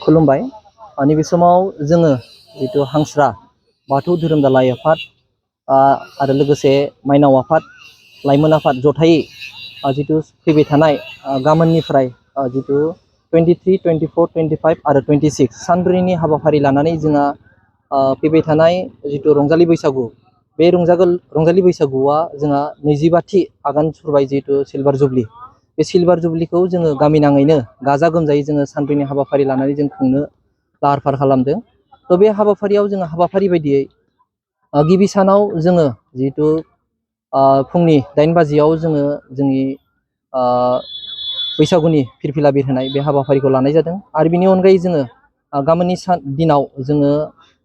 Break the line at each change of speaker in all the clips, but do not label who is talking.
खुलुमबाय। नैबे समाव जोङो जितु हांस्रा बाथौ धोरोम दालाय आफाद आरो लोगोसे माइनाव आफाद लाइमोन आफाद जथायै जितु फैबाय थानाय गाबोननिफ्राय जितु 23, 24, 25 आरो 26 सानब्रैनि हाबाफारि लानानै जोंहा फैबाय थानाय जितु रंजालि बैसागु बे रंजालि बैसागुआ जोंहा 22थि आगान सुरबाय जितु सिलभार जुबलि। बे सिलभार जुबलिखौ जोङो गामि नाङैनो गाजा गोमजायै जोङो सानब्रैनि हाबाफारि लानानै जों खुंनो लाहार फाहार खालामदों। थ' बे हाबाफारियाव जोङो हाबाफारि बायदियै गिबि सानाव जोङो जिहेतु फुंनि 8 बाजियाव जोङो जोंनि बैसागुनि फिरफिला बिरहोनाय बे हाबाफारिखौ लानाय जादों। आरो बिनि अनगायै जोङो गाबोननि दिनाव जोङो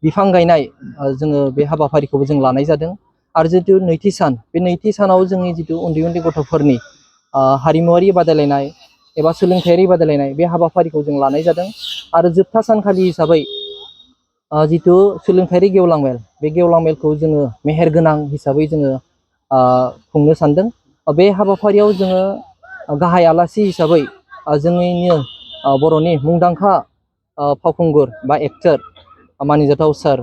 बिफां गायनाय जोङो बे हाबाफारिखौबो जों लानाय जादों। आरो जितु नैथि सान बे नैथि सानाव जोंनि जितु उन्दै उन्दै गथ'फोरनि हारिमुवारि बादायलायनाय एबा सोलोंथायारि बादायलायनाय बे हाबाफारिखौ जों लानाय जादों। आरो जोबथा सानखालि हिसाबै जितु सोलोंथायारि गेवलां मेल बे गेवलां मेलखौ जोङो मेहेरगोनां हिसाबै जोङो खुंनो सानदों। बे हाबाफारियाव जोङो गाहाय आलासि हिसाबै जोंनिनो बर'नि मुंदांखा फावखुंगुर बा एक्टर मानिजाथाव सार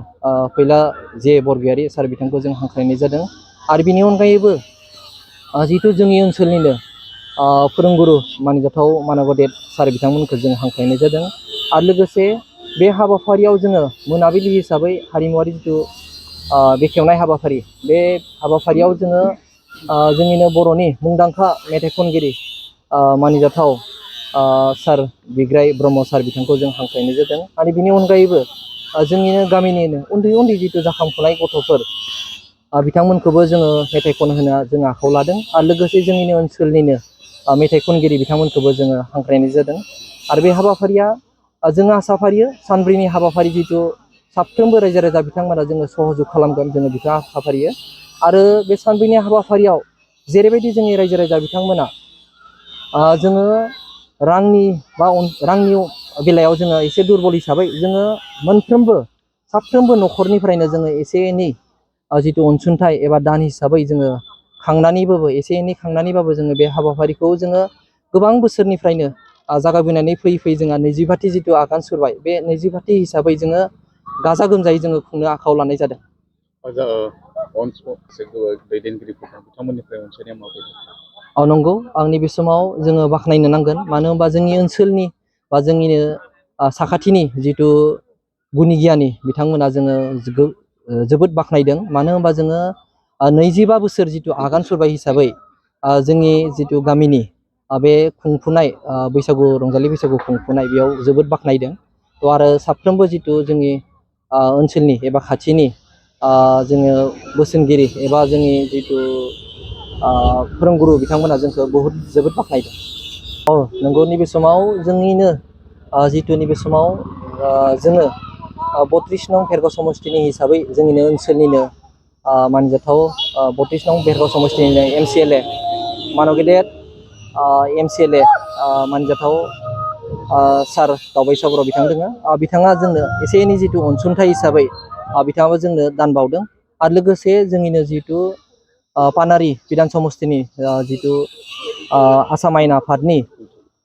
फैला जे बरगयारि सार बिथांखौ जों हांख्रायनाय जादों। आरो बिनि अनगायैबो जितु जोंनि ओनसोलनिनो फोरोंगुरु मानिजाथाव मानबदेब सार बिथांमोनखौ जों हांख्रायनाय जादों। आरो लोगोसे बे हाबाफारियाव जोङो मोनाबिलि हिसाबै हारिमुवारि जितु बेखेवनाय हाबाफारि बे हाबाफारियाव जोङो जोंनिनो बर'नि मुंदांखा मेथाइ खनगिरि मानिजाथाव सार बिग्राय ब्रह्म सार बिथांखौ जों हांख्रायनाय जादों। आरो बिनि अनगायैबो जोंनिनो गामिनिनो उन्दै उन्दै जितु जाखांफुनाय गथ'फोर बिथांमोनखौबो जोङो मेथाइ खन होनो जों आखायाव लादों। आरो लोगोसे जोंनिनो ओनसोलनिनो मेथाइ खनगिरि बिथांमोनखौबो जोङो हांख्रायनाय जादों। आरो बे हाबाफारिया जोङो आसा फारियो सानब्रैनि हाबाफारि जितु साफ्रोमबो रायजो राजा बिथांमोना जोङो सहजुग खालामगोन जोङो बेखौ आसा फारियो। आरो बे सानब्रैनि हाबाफारियाव जेरैबायदि जोंनि रायजो राजा बिथांमोना जोङो रांनि बेलायाव जोङो एसे दुरबल हिसाबै जोङो साफ्रोमबो न'खरनिफ्रायनो जोङो एसे एनै जितु अनसुंथाइ एबा दान हिसाबै जोङो एसे एनै खांनानैबाबो जोङो बे हाबाफारिखौ जोङो गोबां बोसोरनिफ्रायनो जागायबोनानै फैयै जोंहा 22थि जितु आगान सुरबाय बे 22थि हिसाबै जोङो गाजा गोमजायै जोङो खुंनो आखायाव लानाय जादों। नंगौ आंनि बे समाव जोङो बाख्नायनो नांगोन। मानो होनबा जोंनि ओनसोलनि बा जोंनिनो साखाथिनि जितु गुनि गियानि बिथांमोना जोङो जोबोद बाख्नायदों। मानो होनबा जोङो 25 बोसोर जितु आगान सुरबाय हिसाबै जोंनि जितु गामिनि बे खुंफुनाय रंजालि बैसागु खुंफुनाय बेयाव जोबोद बाख्नायदों। थ' आरो साफ्रोमबो जितु जोंनि ओनसोलनि एबा खाथिनि जोङो बोसोनगिरि एबा जोंनि जितु फोरोंगुरु बिथांमोना जोंखौ जोबोद बाख्नायदों। नंगौ नैबे समाव जोंनिनो जितु नैबे समाव जोङो 32 नं भेरगाव समस्तिनि हिसाबै जोंनिनो ओनसोलनिनो मानिजाथाव 32 नं भेरगाव समस्तिनिनो MCLA मानगेदेर MCLA मानिजाथाव सार दावबायसा बर' बिथां दङ। बिथाङा जोंनो एसे एनै जितु अनसुंथाइ हिसाबै बिथाङाबो जोंनो दान बावदों। आरो लोगोसे जोंनिनो जितु पानारि बिधान समस्तिनि जितु आसाम आयेन आफादनि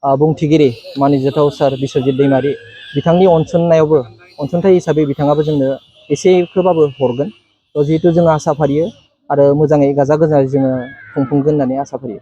बुंथिगिरि मानिजाथाव सार बिस्वजित दैमारि बिथांनि अनसुंथाइ हिसाबै बिथाङाबो जोंनो एसेखौबाबो हरगोन। जिहेतु जोङो आसा फारियो आरो मोजाङै गाजा गोमजायै जोङो खुंफुंगोन होननानै आसा फारियो।